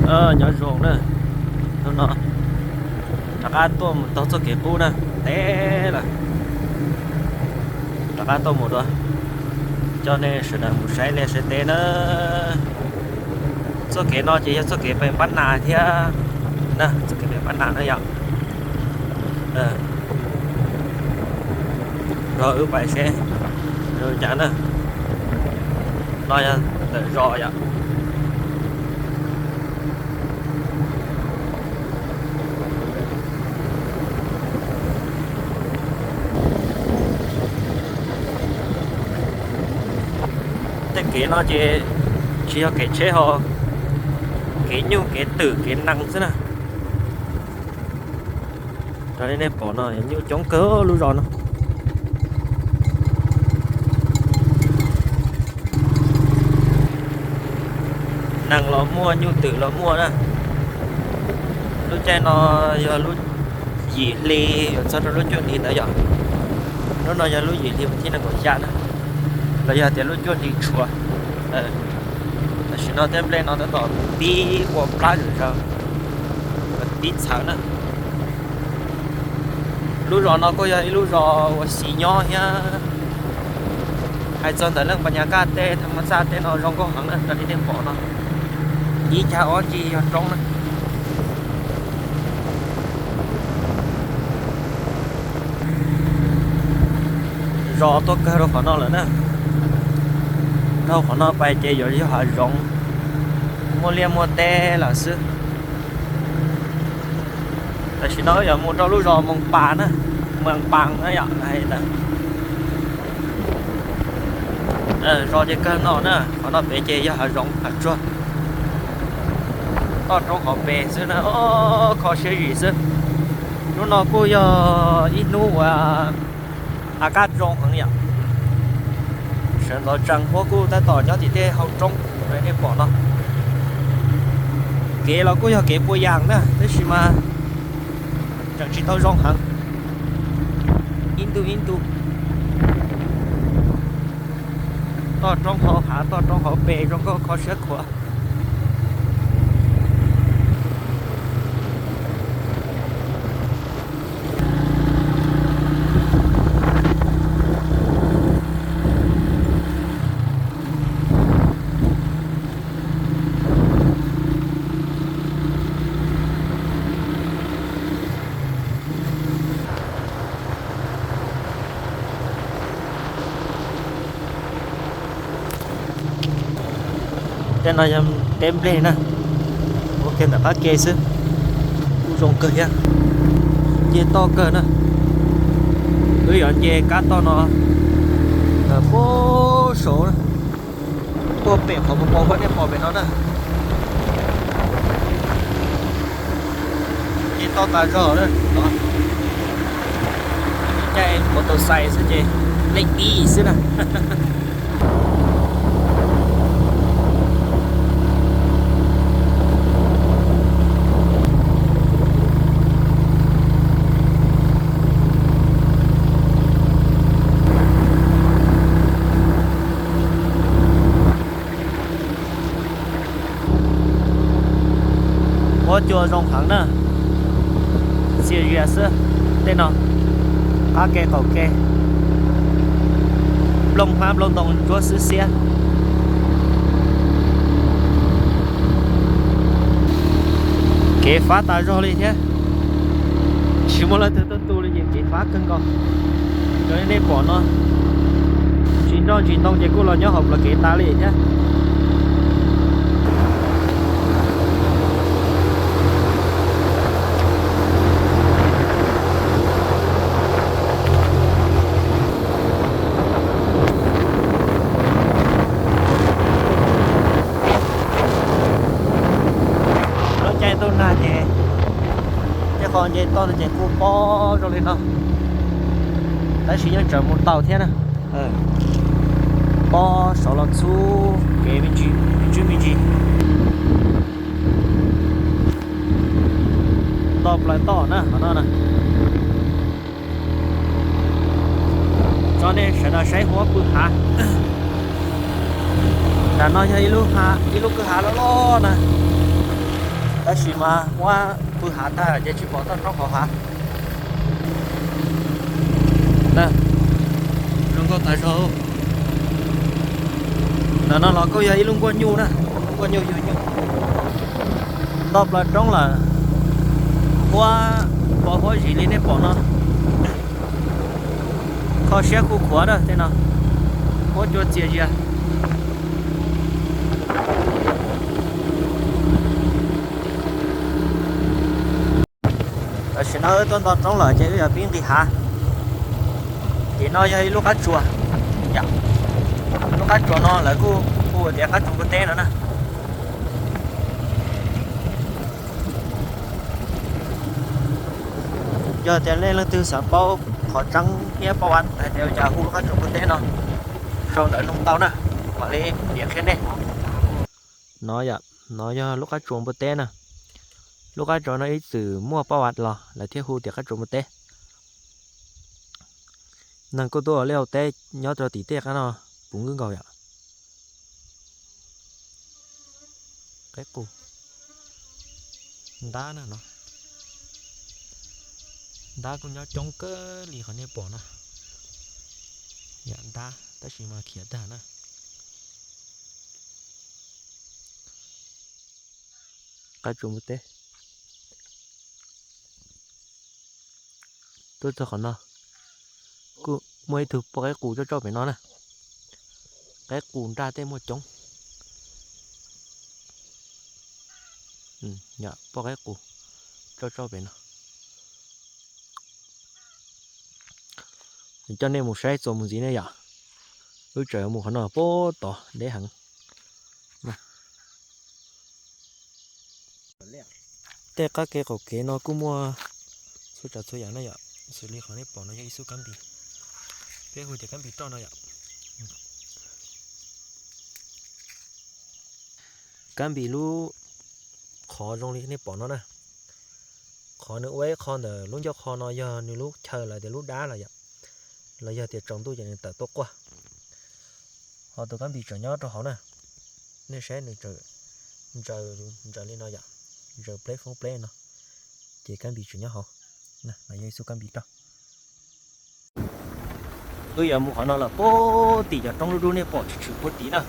Nyob zoo na, hnub no rov qab tuaj mus taug txoj kev qub na, ntev lawm. Rov qab tuaj mus dua, coj nej sawv daws mus saib liaj saib teb na. Txoj kev no ces yog txoj kev pem Pab Nas thiab na, txoj kev pem Pab Nas na yom. Rau wb pais seb zoo cas na. No yog ntawm zos yom. Tej kev no ces tsis yog kev tsheb ho, kev nyuj kev twm kev nees xwb na. Raws li nej pom no nyuj coob kawg lub zos no. Nees los muaj, nyuj twm los muaj na. Lub caij no yog lub yim hli yuav txog rau lub cuaj hli ntawd yom. Lub no yog lub yim hli vas thib nees nkaum xya na, los yog tias lub cuaj hli tshuav. Tam sim no tej nplej no tab tom pib ua plab zom zaws, pib txhawv na. Lub zos no kuj yog ib lub zos uas xis nyob thiab. Hais txog ntawm leej pas nyas kaj tej tham mas txaj tej no zoo nkauj heev na, raws li nej pom no, ib cag ob ncig yog roob na. Zos tuaj kawg rau qhov no lawm na. Dhau qhov no pais ces yuav yog hav zoov, muaj liaj muaj teb lawm xwb. Tam sim no wb yuav mus rau lub zos Moos Pas na, Moos Pas na yom, hais ntawd. Zos ces kawg no na, qhov no pem ces yog hav zoov hav tsuag, toj roob hauv pes xwb na, kho siab zim xwb. Hnub no kuj yog ib hnub uas hav kaj zoo heev yom. Sawv ntxov tsees huab kuj tab tom nyob tim tej hau roob li nej pom no. Kev los kuj yog kev pua yas na, tab sis mas tseem tsis tau zoo heev. Ib ntu ib ntu, toj roob hauv hav toj roob hauv pes zoo nkauj kho siab khuav. Tej no yog teb nplej na, ua kiag ntawm qab ke xwb, kuj zoo kawg thiab. Nce toj kawg na, wb yuav nce kab toj no puag saud na, puag pem qhov pos pos uas nej pom pem no na. Nce toj tas zog na, caij mos tos xais xwb ces leej tib xwb na. Huab cua zoo heev na, xiam zias xwb. Tej no qab ke qaum ke, nplooj hmab nplooj ntoo ntsuab xwb xiab. Kev fab tas zog li thiab, tsis muaj leej twg tuaj tu li ces kev fab kawg nkaus. Raws li nej pom no, ntsis nroj ntsis ntoo ces kuj los nyob hauv plawv kev tas li thiab. Lub caij ntuj nag ces tej qhov nce toj no ces kuj pob zoo li no, tab sis yeej tseem mus tau thiab na. Pob saud los txhub kev me ntsis me ntsis me ntsis, nto plaws toj na qhov no na. Tso nej sawv daws saib huab pw hav. Nram no yog ib lub kwj hav loj loj na. Tab sis mas muab pw hav tag ces tsis pom toj roob hauv hav. Zoo nkauj tas zog. Ntawm no los kuj yog ib lub nkuaj nyuj na, nkuaj nyuj yug nyuj. Nto plaws roob lawm, huab, pos huab zis li nej pom no. Kho siab kuj khuav na tej no, huab cua txias zias. Tam sim no wb tuaj nto roob lawm ces wb yuav pib nqis hav. Ces no yog ib lub qab tsuas, lub qab tsuas no lawv kuj hu tias qab tsuas npua teb no na. Yog tias nej leej twg xav paub qhov tseeb thiab paub hais tias cas hu lub qab tsuas npua teb no, sau ntawv nug tau na, mam li piav qhia nej. No yom, no yog lub qab tsuas npua teb na. Lub qab tsuas no ib txwm muaj pab vas los lawv thiaj hu tias qab tsuas npua teb. Neeg kuj tuaj ua liaj ua teb nyob rau tim tej qab no puv nkwg nkaus yom. Qeb qus, ntab na no, ntab kuj nyob coob kawg li qhov nej pom no. Yam ntab tab sis mas khiav tag na. Qab tsuas npua teb. Tuaj txog qhov no, kuj muaj ib tug poj qeb qus tso tsauj pem no na. Qeb qus nraj tej muaj coob. Poj qeb qus tso tsauj pem no. Coj nej mus saib txuas mus ntxiv ne yom. Wb tseem mus qhov no puag tod deb heev. Tej qab kev qaum kev no kuj muaj txhua tsav txhua yam na yom, xws li qhov nej pom no yog ib xub kab npis, peb hu tias kab npis roj no yom. Kab npis lub qhov zoo li nej pom no na, qhov nws ua ib qho ntawm lub ncauj qho no yog nws lub chaw los tias lub dab los yom, los yog tias tsaus ntuj ces nws tawm tuaj quaj. Ho tus kab npis tseem nyob rau hauv na, nej saib nws tseem ntsaws ntsaws li no yom, ntsaws pleb foob pleb no, ces kab npis tseem nyob hauv. Yog ib xub kab npis roj. Wb yuav mus qhov no los puag tim cov roob dub dub nej pom tshwm tshwm puag tim na.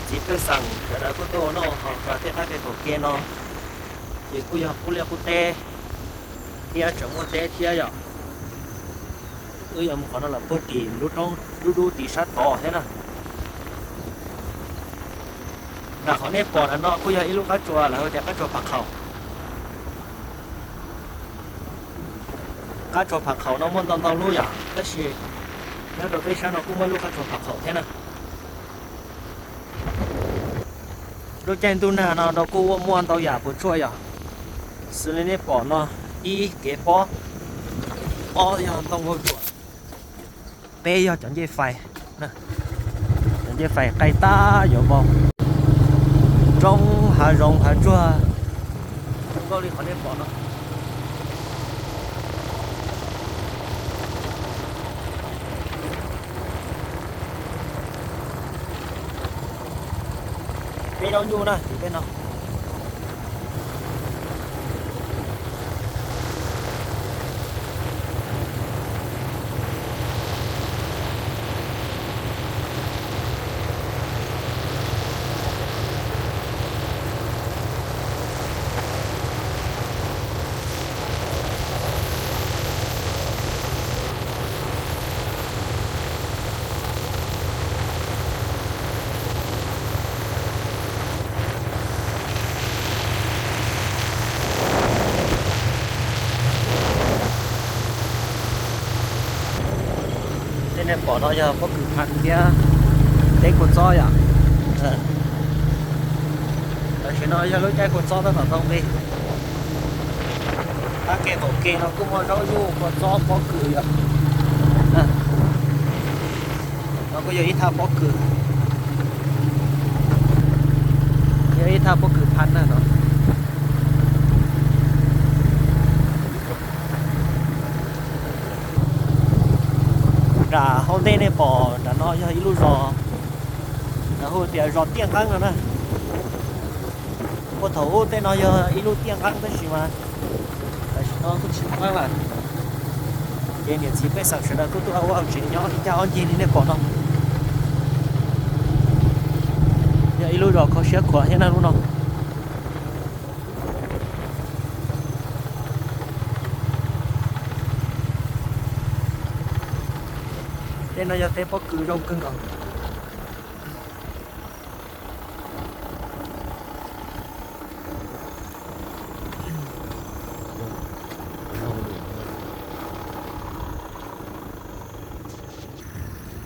Txiv pej xeem sawv daws kuj tuaj ua noj haus rau tej qab kev qaum kev no, ces kuj yog qub liaj qub teb thiab tseem muaj teb thiab yom. Wb yuav mus qhov no los puag tim lub roob dub dub tim sab tod thiab na. Nram qhov nej pom ntawm no kuj yog ib lub qab tsuas lawv hu tias qab tsuas Phav Khaum. Qab tsuas Phav Khaum no muaj ntau ntau lub yom, tab sis nyob rau peb sab no kuj muaj lub qab tsuas Phav Khaum thiab na. Lub caij ntuj nag no rau kuj muaj ntau yam puas tsuaj yom, xws li nej pom no, ib kev pob, ob yog ntoo hau ruam, peb yog cov ncej fais, cov ncej fais qaij tab yuav npau, roob hav zoov hav tsuag zoo nkauj li qhov nej pom no. Peb zaub nyuj na tim peb no. Tej nej pom no yog pob kws Phas thiab teb kua txob yom. Tam sim no yog lub caij kua txob tab tom tau nqi. Qab kev qaum kev no kuj muaj zaub nyuj kua txob pob kws yom. No kuj yog ib thaj pob kws, yog ib thaj pob kws Phas na no. Tej nej pom nram no yog ib lub zos, lawv hu tias zos Tiaj Nqeeb no na. Puag thaum ub tej no yog ib lub tiaj nqeeb tab sis mas tam sim no kuj tsis nqeeb lawm. Ces niam txiv pej xeem sawv daws kuj tuaj ua hauj tsev nyob ib cag ob ncig li nej pom no. Yog ib lub zos kho siab khuav thiab na lub no. Tej no yog tej pob kws zoo kawg nkaus.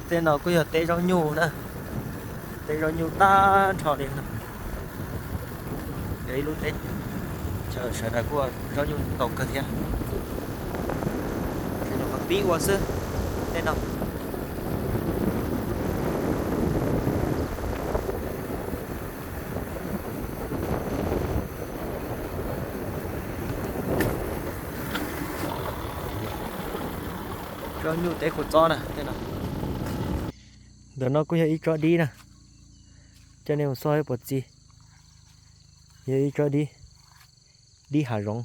Tej no kuj yog teb zaub nyuj na, teb zaub nyuj tag nrho li no. Yog ib lub teb chaws sawv daws kuj ua zaub nyuj ntau kawg thiab. Tseem nyuam qhuav pib ua xwb tej no. Tsob nyuj teb kua txob na tej no. Ntawm no kuj yog ib tsob dib na, coj nej mus xauj saib puas txi. Yog ib tsob dib, dib hav zoov.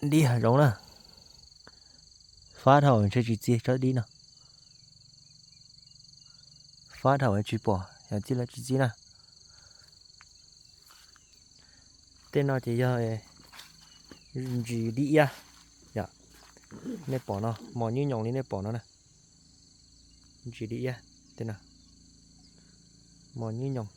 Dib hav zoov na, fab dhau ntshe tsis txi tsob dib no. Fab dhau tsis pom yog txi los tsis txi na. Tej no ces yog ntsis dib iab, yom, nej pom no mos nyuj nyoos li nej pom no na. Ntsis dib iab, tej no mos nyuj nyoos.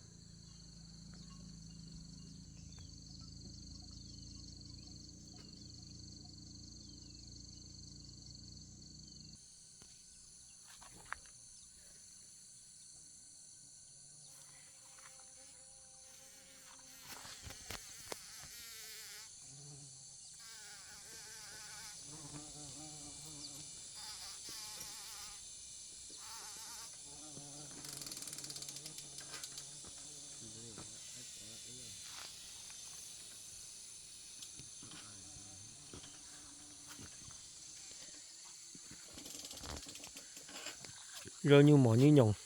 Zaub nyuj mos nyuj nyoos.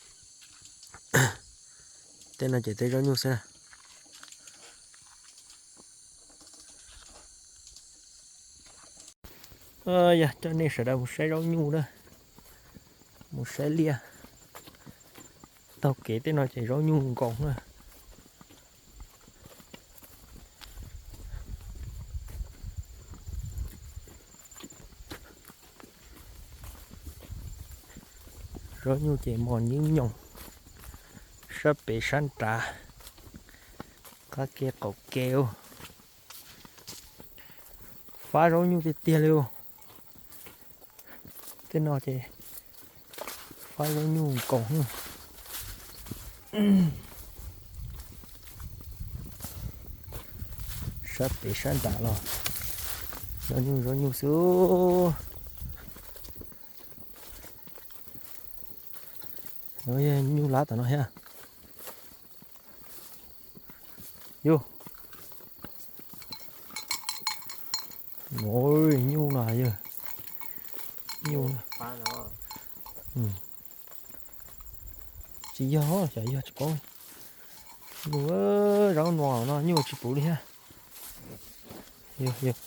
Tej no ces tej zaub nyuj xwb na. Yog coj nej sawv daws mus saib zaub nyuj na, mus saib liaj. Taug kev tej no ces zaub nyuj nkoos na. Zaub nyuj ces mos nyuj nyoos, sab pem sab nrad, qab ke qaum ke. Fab zaub nyuj tiag tiag li. Tej no ces fab zaub nyuj nkoos. Sab pem sab nrad los zaub nyuj zaub nyuj xwb. Nyuj lab tom no thiab. Yus, nyuj no yog nyuj, tsis yog, xyov yog tsis paub. Nyuj, zaub no no nyuj tsis puv li thiab. Yog, yog.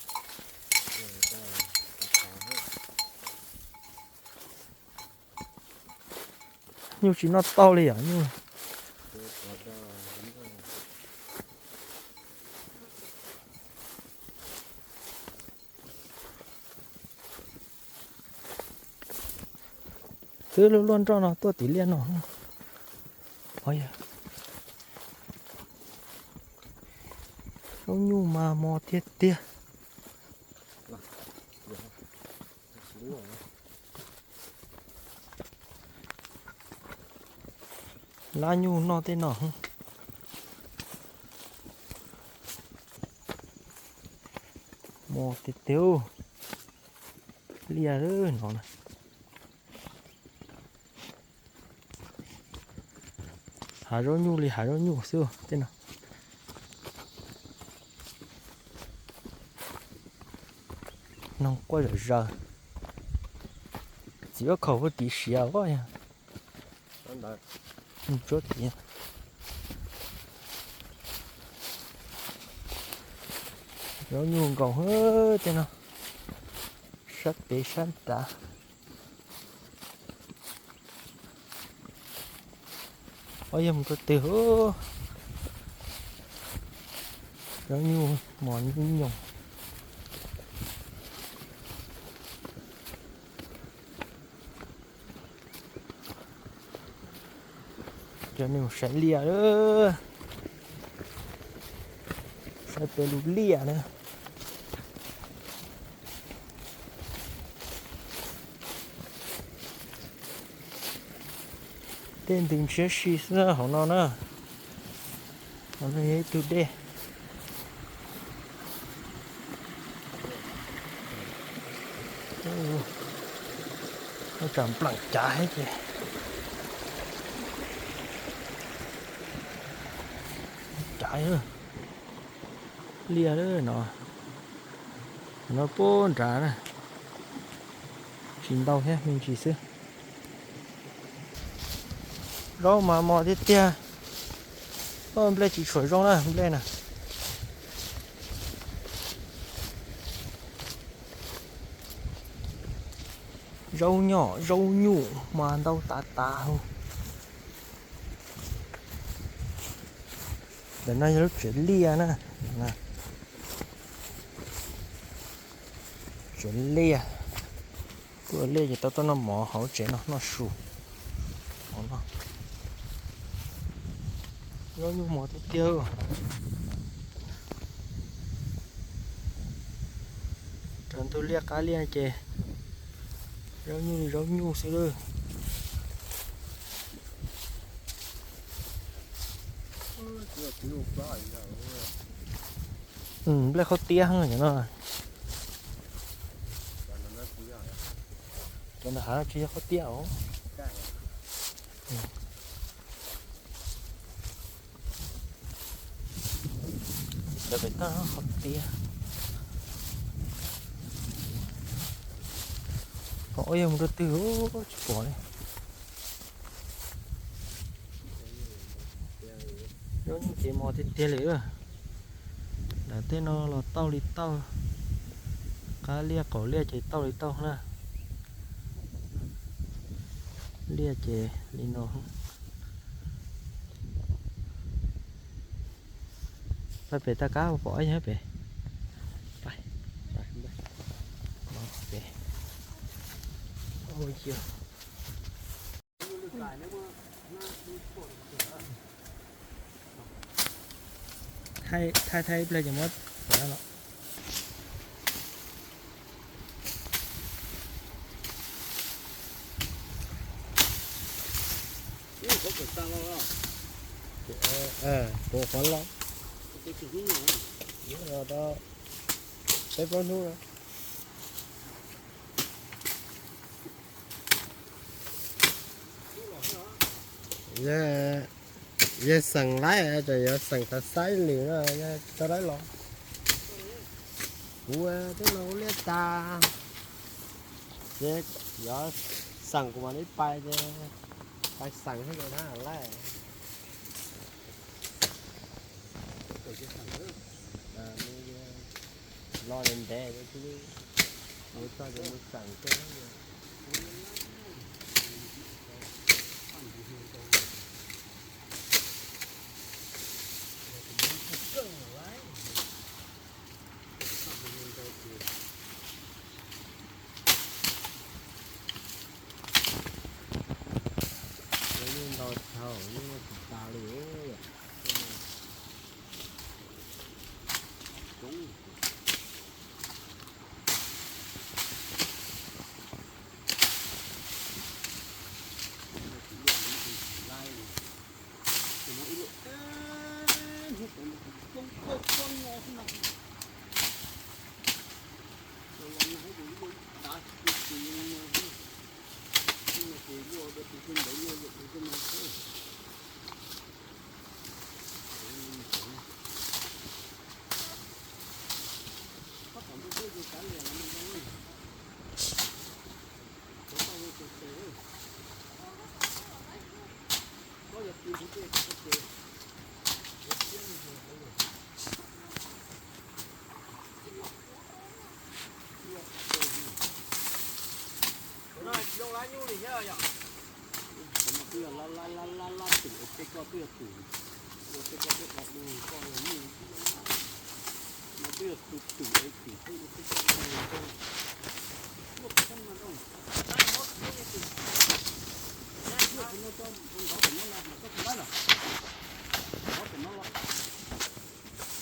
Nyuj tsis noj tau li yom nyuj. Twb luaj luaj nroj no tuaj tim liaj no. Zaub nyuj mas mos tiag tiag. Lab nyuj noj tej no. Mos tiag tiag. Liaj no na. Hav zaub nyuj li hav zaub nyuj xwb tej no. Noog quaj zom zaws. Yuav khaum ua tim siav os yog. Tsuab tim. Zaub nyuj nkaus tej no, sab pem sab nrad. Ob yog mus rau twg. Zaub nyuj mos nyuj nyoos. Cov nej mus saib liaj, saib peb lub liaj na. Tej ntws ntshiab si xwb hauv no na. Hauv no yog ib tug dej. Ua tsam nplam cav thiab ces. Cav liaj no, no puag nrad na. Tsis ntau thiab, me ntsis xwb. Zaub mas mos tiag tiag. Nplej tsis tshua zoo na, nplej na. Zaub nyom zaub nyuj mas ntau tas tas. Ntawm no yog lub tsev liaj na. Tsev liaj. Tuaj liaj ces tau tuaj noj mov hauv tsev no, noj su. Zaub nyuj mos tiag tiag. Rau ntug liaj qab liaj ces zaub nyuj li zaub nyuj xwb lawm. Nplej qhaub tiab cov no. Cov nram hav no tsis yog qhaub tiab os. Cov pem toj qhaub tiab. Ho ua yog mus rau twg tsis pom li. Zaub nyuj ces mos tiag tiag li. Ntawm tej no los tauj li tauj, qab liaj qaum liaj ces tauj li tauj na. Liaj ces li no. Pab pem taj kab pom ib yam pem. Pab pem. Thaij thaij ib pliag ces muab pov los. Puas qhov los? Peb plaub hnub. Yog xeem laib ces yuav xeem xav xaib lwm no, yog tsis tau laib los. Kuv twb los ua liaj tas, ces yog xeem kuv mam li pais ces pais xeem thiab ces na laib. Los ntev ntev mus txog ces mus xeem thiab. Yeej ntau dhau, yeej muaj tsis tas li. Twb yog lab lab lab lab twm, tej koj twb yog twm, ua tej koj twb qhov du koj yog nyuj, no twb yog tus twm es twm peb ua tej koj du koj. Luaj qhov no coj nrov tom no los mas koj tus lab los, nrov tom no los,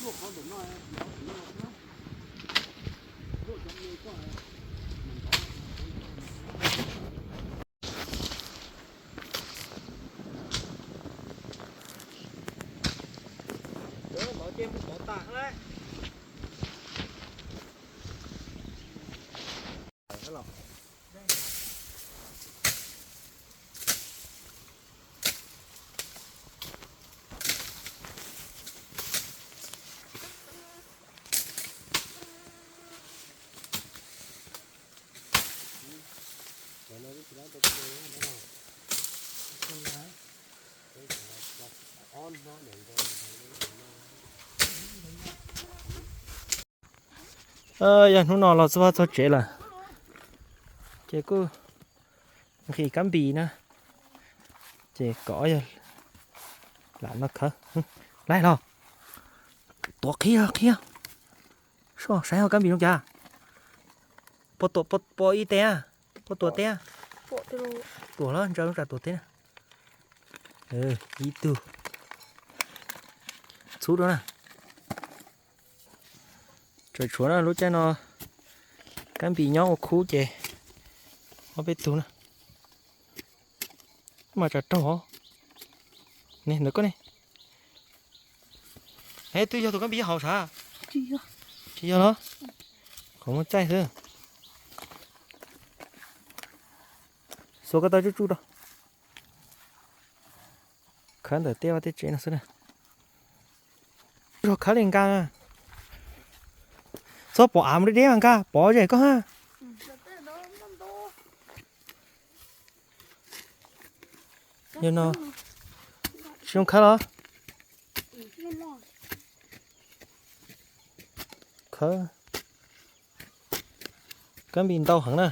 luaj qhov ntawm no, nrov tom no los, luaj cov me koj. Yog hnub no los txog vaj txog tsev lawm, ces kuj nqhis kab npis na, ces kom yog lam no khawb. Laij los, tuav qhib qhib, saib ho kab npis zoo cas. Puas tuam, puas ib teb, puas tuam teb? Tuam los ntsa lub tsam tuam teb na. Ib tug txhub rau na. Tseem tshuav na, lub caij no kab npis nyob ua khub ces ob peb tug na. Mas tsam raug os. Ne, ntawm koj ne. Es twb yog tus kab npis nyob hauv sav? Tsis yog los? Qhov muaj txaij xwb. Xuas koj taw tsuj tsuj rau. Khawb ntawm tej vaj tej tsev no xwb na. Zog khawb li nka. Txhob pov av mus deb deb mas nka, pov zem koj ha. Yog no, tsis zoo khawb los? Khawb, kab npis ntau heev na.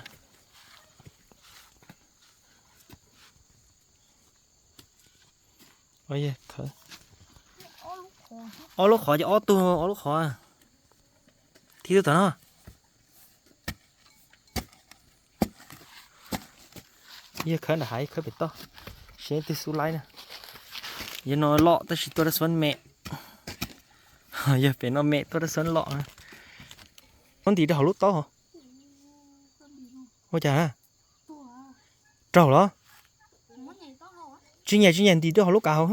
Ob lub qhov ces ob tug, ob lub qhov. Thib tug tom no. Yog khawb nram hav, khawb pem toj, seb twg xub laib na. Yog no loj tab sis tuaj rab xuab me. Yog pem no me tuaj rab xuab loj. Muab ntim rau hauv lub taub hos. Ua cas? Raug los? Tsis nyam tsis nyam, ntim rau hauv lub kav hauv.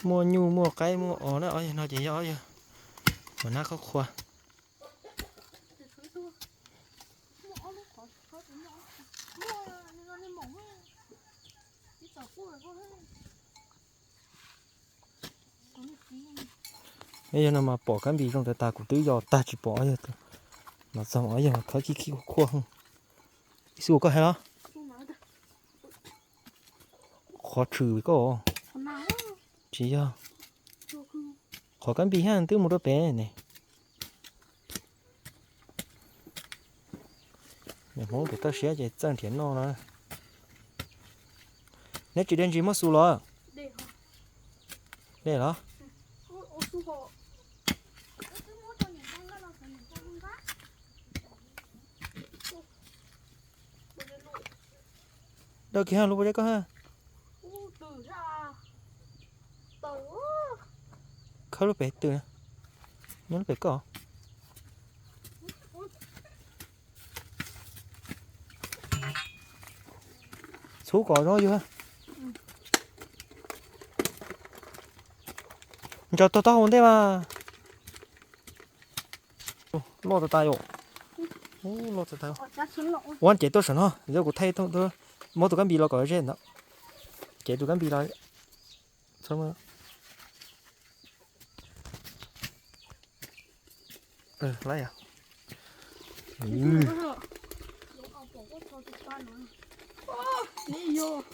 Muaj nyuj muaj qaib muaj os na, ob yawg no ces yog ob yawg ua nab qhuav qhuav. Yog no mas pom kab npis zoo tas tas, kuv twb yos tag tsis pom ob yawg. Los txog ob yawg khawb khib khib khuaj. Ib xu koj hais los? Qhov tshwm koj. Tsis yog. Qhov kab npis thiab twb mus rau pem ne. Niam Hmoob pem toj siab ces txawj nrhiav noj na. Neb tsis de ntsis muab xu los? De los? Dawb kiag lub pob zeb koj ha. Khawb lub pem twg? Nyob lub pem koj. Txhub kom zoo yug. Ntsaws tog taub hau ntej mas. Loj tas tas yom. Loj tas tas. Ua cev tuaj saum no, yog kuv thaij muab tus kab npis los kom ze ntawd. Cev tus kab npis los.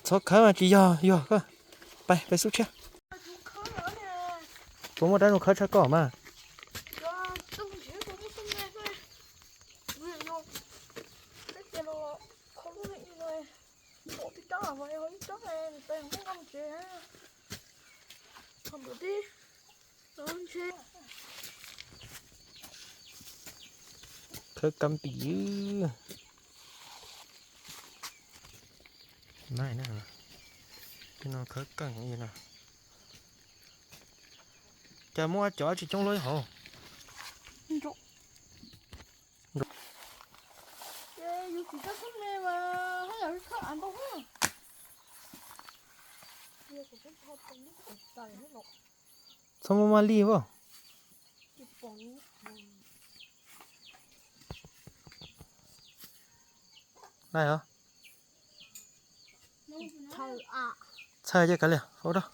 Txhob khawb mas tsis yog, yog koj. Pais, pais xub tshiab. Puas muaj rab zoo khawb tshaj koj mas? Khawb kab npis. Tej no khawb keej li no. Cas muaj cov tsis coob luaj hauv. Txhob muaj maj li as. Txhawj coj kav liam faub rau.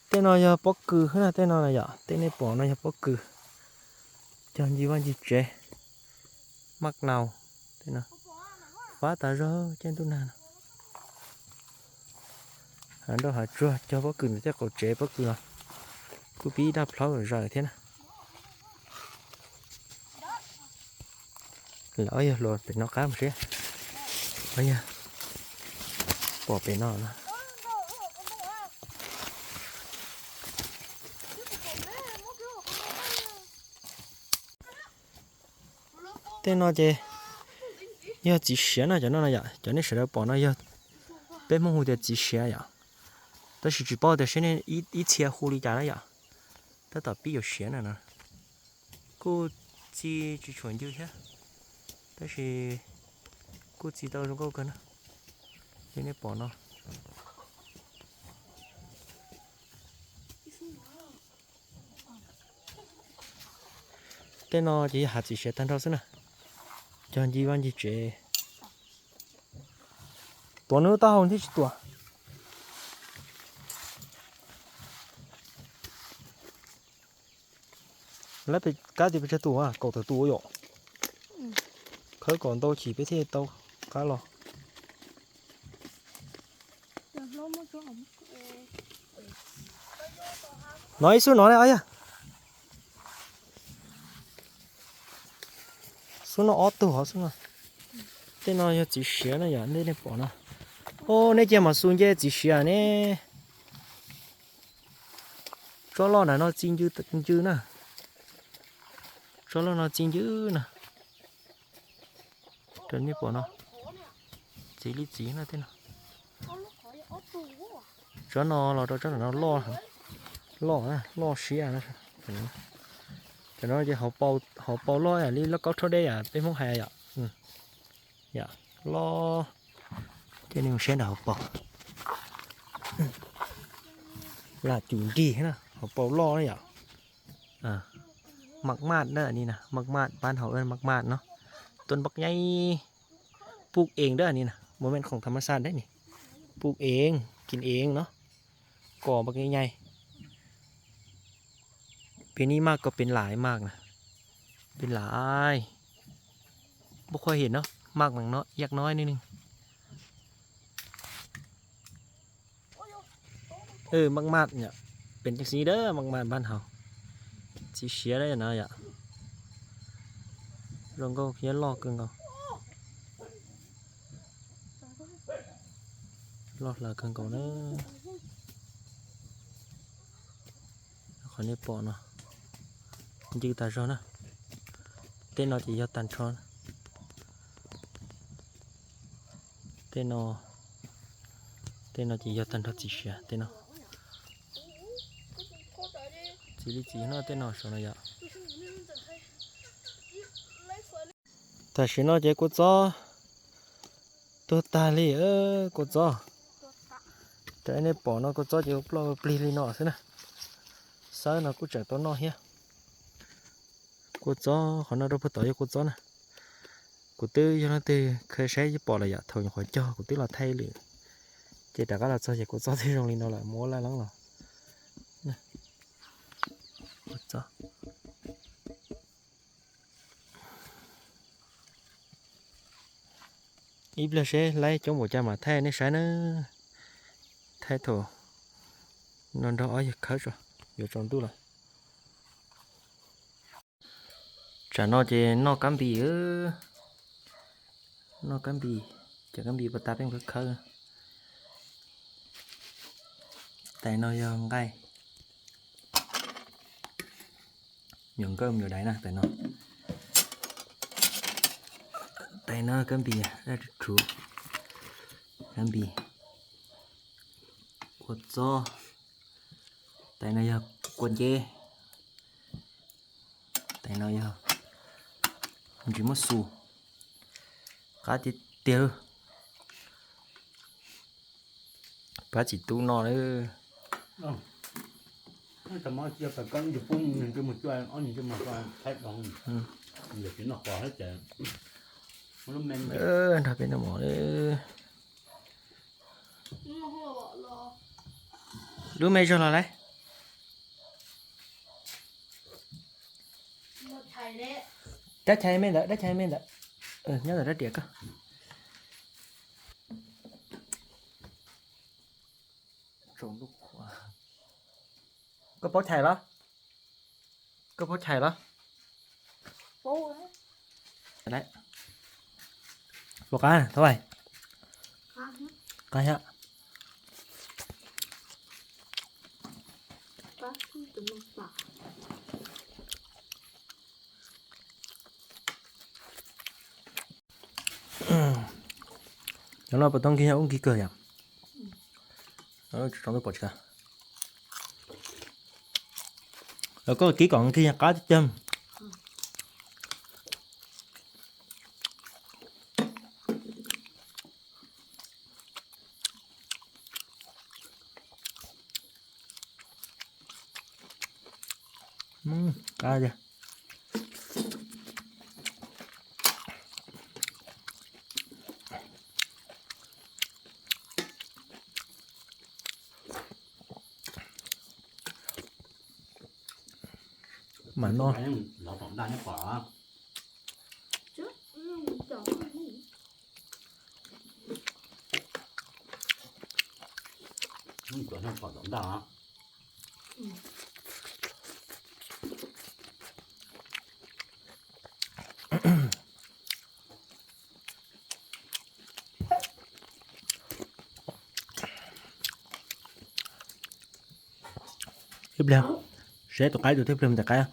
Tej no yog pob kws xwb na, tej no na yom, tej nej pom no yog pob kws. Cog ncig vaj ncig tsev, maj nau, tej no fab tas zog caij ntuj nag no. Hav nroj hav tsuag cog pob kws ntawm tej qaum tsev pob kws los kuj pib daj plhaub zaws thiab na. Lawv ob yawg hluas pem no qab mus seb. Ob yawg pom pem no na. Tej no ces yog txiv siav na, cov no na yom, cov nej sawv daws pom no yog peb Hmoob hu tias txiv siav yom. Tab sis tsis paub tias seb nej ib txhia hu li cas na yom. Tab tom pib yuav siav na no. Kuj txi tsis tshua ncw thiab, tab sis kuj txi tau zoo nkauj kawg na. Li nej pom no. Tej no ces yog hav txiv siav tag nrho xwb na. Cog ncig vaj ncig tsev. Tuav nws lub taub hau thiaj tsis tuam. Lawv pem kab tias pes tsawg tus, kaum tawm tus yom. Khawb kom ntau chim peb thiaj tau qab los. No ib xub no ne, yog xub no ob tug hov xwb no. Tej no yog txiv siav na yom, nej pom no. Ub, nej cia mas xu nce txiv siav ne. Tsob loj nram no txi ncw ncw na. Tsob loj no txi ncw na. Raws nej pom no, txiv li txiv na tej no. Tsob no los rau tsob no loj, loj, loj siab. Tam no ces hauv paus loj li loj kaub rhaub dej yom, peb Hmoob hais yom. Yom, loj. Ces nej mus saib nram hauv paus. Lam cum nrig na, hauv paus loj na yom. Maj maj na, ni na, maj maj, pab hauv maj maj no. Tuaj npaj nyaib, pub eev dab ni na, muaj meej khoom tham mas xaj dab ni. Pub eev, kis eev no, kom npaj nyaib. Peb ni maj ko peb lais maj na, peb lais. Muaj qhuav him no, maj no, yak no nws. Maj maj yom, peb tsis xis dab maj maj npab hauv. Txiv siav dab no yom. Zoo nkauj thiab loj kawg nkaus. Loj hlaws kawg nkaus na. Qhov nej pom no ncw tas zog na. Tej no ces yog tag nrho. Tej no, tej no ces yog tag nrho txiv siav tej no. Txiv li txiv no tej no saum no yom. Tam sim no ces kua txob tuag tag li, kua txob. Raws nej pom no kua txob ces ua ploj ua plig li no xwb na. Xawb no kuj tseem tau noj thiab. Kua txob qhov no rau puag tod yog kua txob na. Kuv twb yog leej twg khaws saib pom lawm yom, thaum nyuam qhuav cog kuv twb los thaij lawm. Ces rov qab los txog ces kua txob twb zoo li no lawm, muab laj leeb los. Ib pliag seb laib coob npaum cas mam thaij nej saib na. Thaij thaum no nrog ob yawg khawb tso, yuav tsaus ntuj lawm. Tsam no ces noj kab npis, noj kab npis, cov kab npis pas tas peb khawb khawb. Tais no yog nqaij, me nyuam nkauj me nyuam daiv na tais no. Tais no kab npis, daj rhuv, kab npis, kua txob. Tais no yog kua nceb. Tais no yog ntsis muab xu, qab tiag tiag. Pab tsis tub no lawm. Nrog peb noj mov lawm. Lub me zog los lawm. Dab chais me ntawd, dab chais me ntawd. Nyob ntawm rab riam koj. Koj paub chais los? Koj paub chais los? Paub qab, thaub, qab thiab. Cov no puas tau nkig, ub nkig kawg yom. Tsis tau pom tsis kawg. Los koj kib kom nkig qab tiag tiag. Qab tiag. Mas no. Ib pliag, seb tus qaib tus twg pliag mus tais qaib.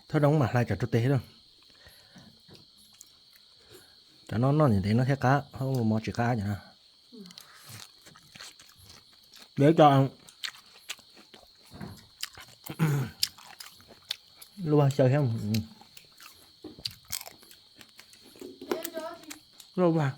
Thawj roob mas hlais tsam rau tes thiab. Cov no noj ntev ntev no thiaj qab, ua mov tsis qab cov no. Yuav ib co luaj xyaw thiab. Luaj vag.